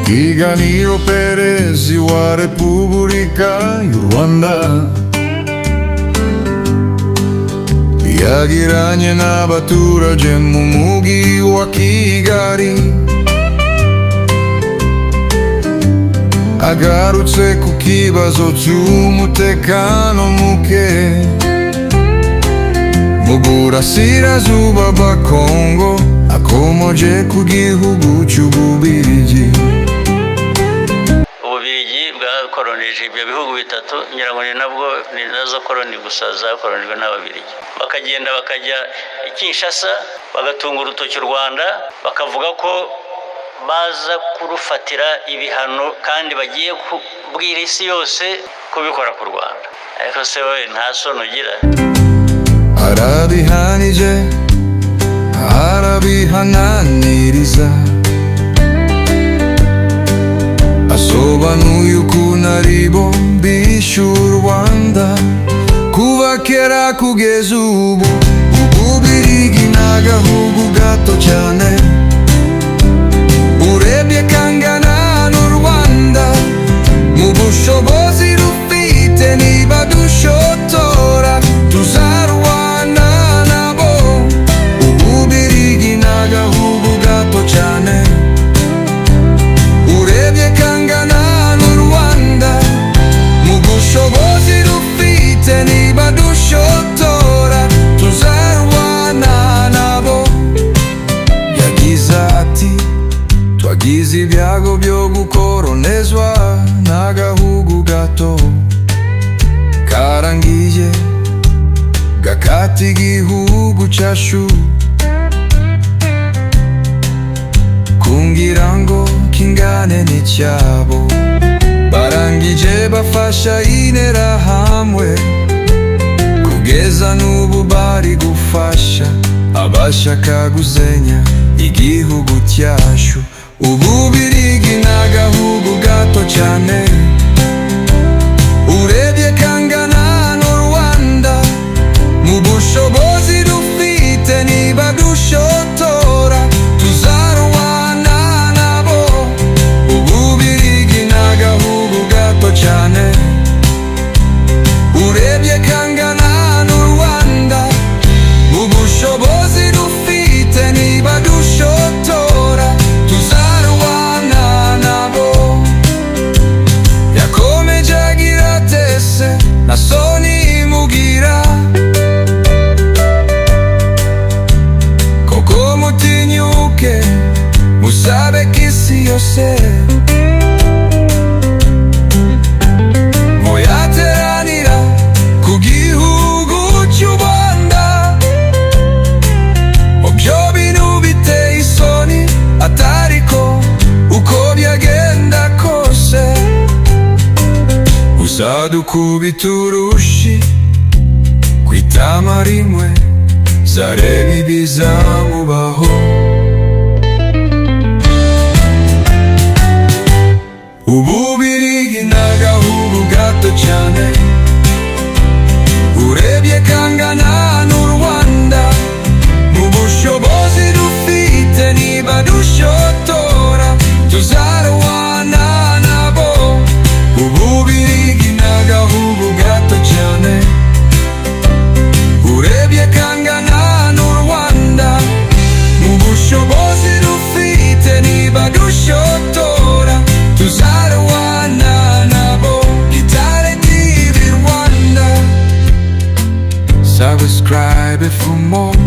Kiganiro Perezida wa Repubulika y'u Rwanda yagiranye n'abaturage mu mujyi wa Kigali, agarutse ku kibazo cy'umutekano muke mu burasirazuba bwa Kongo, akomoje ku gihugu cy'Ububirigi. Ububirigi bwakoronije ibyo bihugu bitatu, ngira ngo ni nabwo, ni nazo koroni gusa zakoronijwe n'Ababirigi. Bakagenda bakajya i Kinshasa, bagatunga urutoki u Rwanda, bakavuga ko baza kurufatira ibihano kandi bagiye kubwira isi yose kubikora ku Rwanda. Ariko se wowe nta soni ugira? Arabihanije, arabihananiriza, asobanuye ukuntu ari bo bishe u Rwanda kuva kera kugeza ubu. Ububirigi ni agahugu gato cyane, urebye kangana n'u Rwanda mu bushobozi rufite. Niba dushotora, tuzarwana nabo. Ububirigi ni agahugu gato cyane, urebye kangana n'u Rwanda mu bushobozi rufite. Niba dushotora, tuzarwana nabo. Yagize ati: "Twagize ibyago byo gukoronezwa n'agahugu gato karangiye gakata igihugu cyacu kugira ngo kingane n'icyabo. Barangije bafasha Interahamwe, kugeza n'ubu bari gufasha abashaka gusenya igihugu cyacu. Ububirigi ni agahugu gato cyane, urebye kangana n'u Rwanda mu bushobozi dufite. Niba dushotora, tuzarwana nabo. Ububirigi ni agahugu gato cyane, urebye kangana n'u Rwanda mu bushobozi dufite. Niba dushotora, tuzarwana nabo." Yakomeje agira ati: "Ese nta soni mugira koko? Mutinyuke musabe ko isi yose muyateranira ku gihugu cy'u Rwanda. Ibyo bintu biteye isoni, atariko uko byagenda kose, uzadukubita urushi ku itama rimwe, zareba ibizamubaho." Ububirigi ni agahugu gato cyane, urebye kangana n'u Rwanda mu bushobozi dufite. Niba dushotora, tuzarwana nabo. Ububirigi ni agahugu gato cyane, urebye kangana n'u Rwanda mu bushobozi dufite. Niba dushotora, tuzarwana nabo. Gitare TV Rwanda. Subscribe for more.